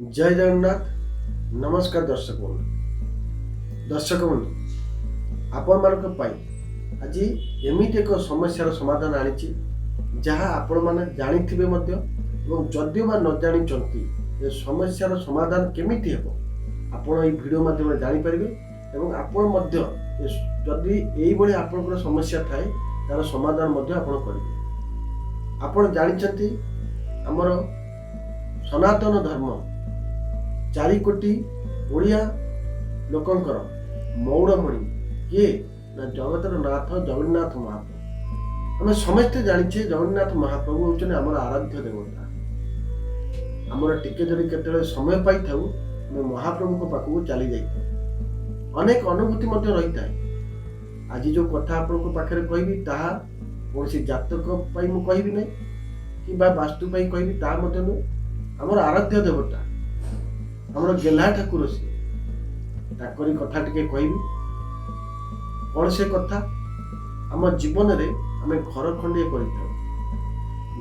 ଜୟ ଜଗନ୍ନାଥ। ନମସ୍କାର ଦର୍ଶକ ବନ୍ଧୁ। ଦର୍ଶକ ବନ୍ଧୁ, ଆପଣମାନଙ୍କ ପାଇଁ ଆଜି ଏମିତି ଏକ ସମସ୍ୟାର ସମାଧାନ ଆଣିଛି, ଯାହା ଆପଣମାନେ ଜାଣିଥିବେ ମଧ୍ୟ ଏବଂ ଯଦିଓ ବା ନ ଜାଣିଛନ୍ତି, ଏ ସମସ୍ୟାର ସମାଧାନ କେମିତି ହେବ, ଆପଣ ଏଇ ଭିଡ଼ିଓ ମାଧ୍ୟମରେ ଜାଣିପାରିବେ ଏବଂ ଆପଣ ମଧ୍ୟ ଯଦି ଏଇଭଳି ଆପଣଙ୍କର ସମସ୍ୟା ଥାଏ, ତାର ସମାଧାନ ମଧ୍ୟ ଆପଣ କରିବେ। ଆପଣ ଜାଣିଛନ୍ତି, ଆମର ସନାତନ ଧର୍ମ, 4 କୋଟି ଓଡ଼ିଆ ଲୋକଙ୍କର ମଉଡ଼ମଣି କିଏ ନା ଜଗତର ନାଥ ଜଗନ୍ନାଥ ମହାପ୍ରଭୁ। ଆମେ ସମସ୍ତେ ଜାଣିଛେ, ଜଗନ୍ନାଥ ମହାପ୍ରଭୁ ହେଉଛନ୍ତି ଆମର ଆରାଧ୍ୟ ଦେବତା। ଆମର ଟିକେ ଯଦି କେତେବେଳେ ସମୟ ପାଇଥାଉ, ଆମେ ମହାପ୍ରଭୁଙ୍କ ପାଖକୁ ଚାଲି ଯାଇଥାଉ। ଅନେକ ଅନୁଭୂତି ମଧ୍ୟ ରହିଥାଏ। ଆଜି ଯେଉଁ କଥା ଆପଣଙ୍କ ପାଖରେ କହିବି, ତାହା କୌଣସି ଜାତକ ପାଇଁ ମୁଁ କହିବି ନାହିଁ କିମ୍ବା ବାସ୍ତୁ ପାଇଁ କହିବି ତାହା ମଧ୍ୟ ନୁହେଁ। ଆମର ଆରାଧ୍ୟ ଦେବତା, ଆମର ଗେହ୍ଲା ଠାକୁର ସିଏ, ତାଙ୍କରି କଥା ଟିକେ କହିବି। କ'ଣ ସେ କଥା? ଆମ ଜୀବନରେ ଆମେ ଘର ଖଣ୍ଡିଏ କରିଥାଉ।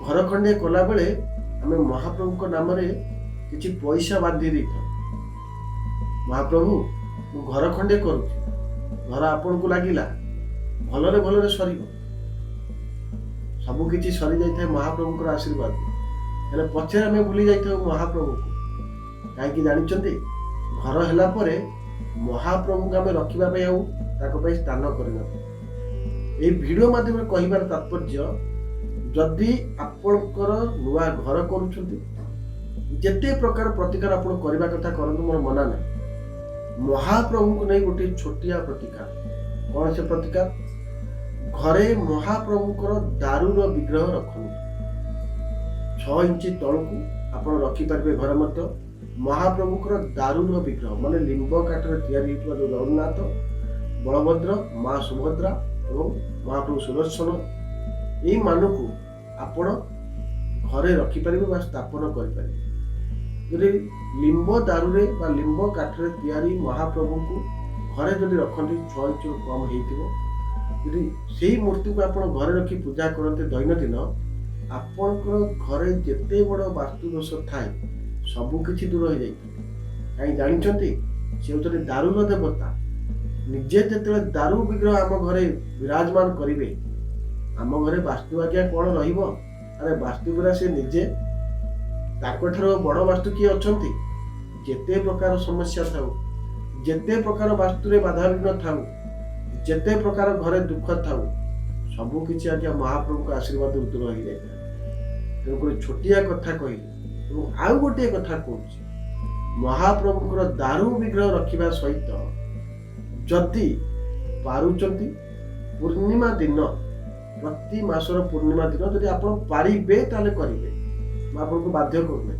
ଘର ଖଣ୍ଡିଏ କଲାବେଳେ ଆମେ ମହାପ୍ରଭୁଙ୍କ ନାମରେ କିଛି ପଇସା ବାନ୍ଧି ଦେଇଥାଉ। ମହାପ୍ରଭୁ, ମୁଁ ଘର ଖଣ୍ଡିଏ କରୁଛି, ଘର ଆପଣଙ୍କୁ ଲାଗିଲା, ଭଲରେ ଭଲରେ ସରିବ। ସବୁ କିଛି ସରିଯାଇଥାଏ ମହାପ୍ରଭୁଙ୍କର ଆଶୀର୍ବାଦ। ହେଲେ ପଛରେ ଆମେ ଭୁଲି ଯାଇଥାଉ ମହାପ୍ରଭୁଙ୍କୁ। କାହିଁକି ଜାଣିଛନ୍ତି? ଘର ହେଲା ପରେ ମହାପ୍ରଭୁଙ୍କୁ ଆମେ ରଖିବା ପାଇଁ ଆଉ ତାଙ୍କ ପାଇଁ ସ୍ଥାନ କରିନଥାଉ। ଏଇ ଭିଡ଼ିଓ ମାଧ୍ୟମରେ କହିବାର ତାତ୍ପର୍ଯ୍ୟ, ଯଦି ଆପଣଙ୍କର ନୂଆ ଘର କରୁଛନ୍ତି, ଯେତେ ପ୍ରକାର ପ୍ରତିକାର ଆପଣ କରିବା କଥା କରନ୍ତୁ, ମୋର ମନା ନାହିଁ। ମହାପ୍ରଭୁଙ୍କୁ ନେଇ ଗୋଟିଏ ଛୋଟିଆ ପ୍ରତିକାର। କ'ଣ ସେ ପ୍ରତିକାର? ଘରେ ମହାପ୍ରଭୁଙ୍କର ଦାରୁର ବିଗ୍ରହ ରଖନ୍ତୁ। 6 ଇଞ୍ଚ ତଳକୁ ଆପଣ ରଖିପାରିବେ ଘରେ ମଧ୍ୟ। ମହାପ୍ରଭୁଙ୍କର ଦାରୁର ବିଗ୍ରହ ମାନେ ଲିମ୍ବ କାଠରେ ତିଆରି ହେଇଥିବା ଯେଉଁ ଜଗନ୍ନାଥ, ବଳଭଦ୍ର, ମା ସୁଭଦ୍ରା ଏବଂ ମହାପ୍ରଭୁ ସୁଦର୍ଶନ, ଏଇମାନଙ୍କୁ ଆପଣ ଘରେ ରଖିପାରିବେ ବା ସ୍ଥାପନ କରିପାରିବେ। ଯଦି ଲିମ୍ବ ଦାରୁରେ ବା ଲିମ୍ବ କାଠରେ ତିଆରି ମହାପ୍ରଭୁଙ୍କୁ ଘରେ ଯଦି ରଖନ୍ତି, 6 ଇଞ୍ଚରୁ କମ୍ ହେଇଥିବ, ଯଦି ସେଇ ମୂର୍ତ୍ତିକୁ ଆପଣ ଘରେ ରଖି ପୂଜା କରନ୍ତି ଦୈନନ୍ଦିନ, ଆପଣଙ୍କର ଘରେ ଯେତେ ବଡ଼ ବାସ୍ତୁଦୋଷ ଥାଏ, ସବୁ କିଛି ଦୂର ହେଇଯାଇଥାଏ। କାହିଁ ଜାଣିଛନ୍ତି? ସେ ହେଉଛନ୍ତି ଦାରୁର ଦେବତା। ନିଜେ ଯେତେବେଳେ ଦାରୁ ବିଗ୍ରହ ଆମ ଘରେ ବିରାଜମାନ କରିବେ, ଆମ ଘରେ ବାସ୍ତୁ ଆଜ୍ଞା କ'ଣ ରହିବ? ଆରେ, ବାସ୍ତୁ ପରା ସେ ନିଜେ। ତାଙ୍କଠାରୁ ବଡ଼ ବାସ୍ତୁ କିଏ ଅଛନ୍ତି? ଯେତେ ପ୍ରକାର ସମସ୍ୟା ଥାଉ, ଯେତେ ପ୍ରକାର ବାସ୍ତୁରେ ବାଧାବିଘ୍ନ ଥାଉ, ଯେତେ ପ୍ରକାର ଘରେ ଦୁଃଖ ଥାଉ, ସବୁ କିଛି ଆଜ୍ଞା ମହାପ୍ରଭୁଙ୍କ ଆଶୀର୍ବାଦରୁ ଦୂର ହେଇଯାଇଥାଏ। ତେଣୁକରି ଛୋଟିଆ କଥା କହିଲି ଏବଂ ଆଉ ଗୋଟିଏ କଥା କହୁଛି। ମହାପ୍ରଭୁଙ୍କର ଦାରୁ ବିଗ୍ରହ ରଖିବା ସହିତ ଯଦି ପାରୁଛନ୍ତି, ପୂର୍ଣ୍ଣିମା ଦିନ, ପ୍ରତି ମାସର ପୂର୍ଣ୍ଣିମା ଦିନ ଯଦି ଆପଣ ପାରିବେ ତାହେଲେ କରିବେ, ମୁଁ ଆପଣଙ୍କୁ ବାଧ୍ୟ କରୁନାହିଁ।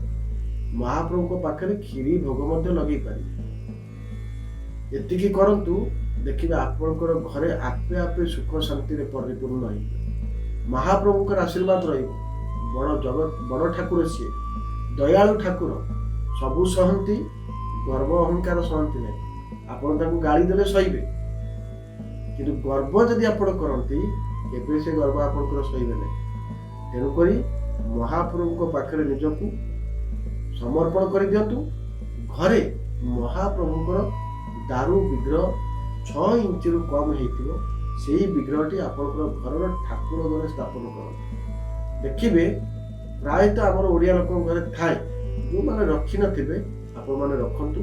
ମହାପ୍ରଭୁଙ୍କ ପାଖରେ କ୍ଷୀରି ଭୋଗ ମଧ୍ୟ ଲଗେଇ ପାରିବେ। ଏତିକି କରନ୍ତୁ, ଦେଖିବେ ଆପଣଙ୍କର ଘରେ ଆପେ ଆପେ ସୁଖ ଶାନ୍ତିରେ ପରିପୂର୍ଣ୍ଣ ହେଇଯିବ। ମହାପ୍ରଭୁଙ୍କର ଆଶୀର୍ବାଦ ରହିବ। ବଡ଼ ଜଗତ ବଡ଼ ଠାକୁର ସିଏ, ଦୟାଳୁ ଠାକୁର। ସବୁ ସହନ୍ତି, ଗର୍ବ ଅହଙ୍କାର ସହନ୍ତି ନାହିଁ। ଆପଣ ତାଙ୍କୁ ଗାଳି ଦେଲେ ସହିବେ, କିନ୍ତୁ ଗର୍ବ ଯଦି ଆପଣ କରନ୍ତି, କେବେ ସେ ଗର୍ବ ଆପଣଙ୍କର ସହିବେ ନାହିଁ। ତେଣୁକରି ମହାପ୍ରଭୁଙ୍କ ପାଖରେ ନିଜକୁ ସମର୍ପଣ କରିଦିଅନ୍ତୁ। ଘରେ ମହାପ୍ରଭୁଙ୍କର ଦାରୁ ବିଗ୍ରହ 6 ଇଞ୍ଚରୁ କମ୍ ହେଇଥିବ, ସେଇ ବିଗ୍ରହଟି ଆପଣଙ୍କର ଘରର ଠାକୁର ଘରେ ସ୍ଥାପନ କରନ୍ତୁ। ଦେଖିବେ, ପ୍ରାୟତଃ ଆମର ଓଡ଼ିଆ ଲୋକଙ୍କ ଘରେ ଥାଏ। ଯେଉଁମାନେ ରଖିନଥିବେ, ଆପଣମାନେ ରଖନ୍ତୁ।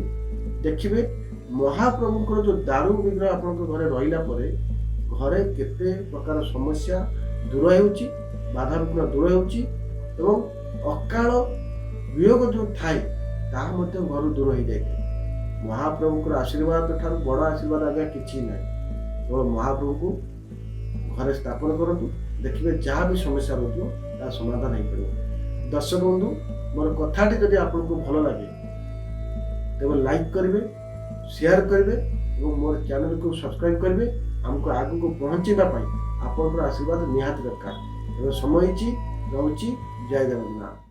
ଦେଖିବେ, ମହାପ୍ରଭୁଙ୍କର ଯେଉଁ ଦାରୁ ବିଗ୍ରହ ଆପଣଙ୍କ ଘରେ ରହିଲା ପରେ ଘରେ କେତେ ପ୍ରକାର ସମସ୍ୟା ଦୂର ହେଉଛି, ବାଧାବିଘ୍ନ ଦୂର ହେଉଛି ଏବଂ ଅକାଳ ବିୟୋଗ ଯେଉଁ ଥାଏ, ତାହା ମଧ୍ୟ ଘରୁ ଦୂର ହେଇଯାଇଥାଏ। ମହାପ୍ରଭୁଙ୍କର ଆଶୀର୍ବାଦ ଠାରୁ ବଡ଼ ଆଶୀର୍ବାଦ ଆଜ୍ଞା କିଛି ନାହିଁ। କେବଳ ମହାପ୍ରଭୁଙ୍କୁ ଘରେ ସ୍ଥାପନ କରନ୍ତୁ, ଦେଖିବେ ଯାହା ବି ସମସ୍ୟା ରହୁଥିବ, ତାହା ସମାଧାନ ହେଇପାରିବ। ଦର୍ଶକ ବନ୍ଧୁ, ମୋର କଥାଟି ଯଦି ଆପଣଙ୍କୁ ଭଲ ଲାଗେ, ତେବେ ଲାଇକ୍ କରିବେ, ସେୟାର କରିବେ ଏବଂ ମୋର ଚ୍ୟାନେଲକୁ ସବସ୍କ୍ରାଇବ୍ କରିବେ। ଆମକୁ ଆଗକୁ ପହଞ୍ଚାଇବା ପାଇଁ ଆପଣଙ୍କର ଆଶୀର୍ବାଦ ନିହାତି ଦରକାର। ଏବେ ସମୟ ହେଇଛି, ରହୁଛି। ଜୟ ଜଗନ୍ନାଥ।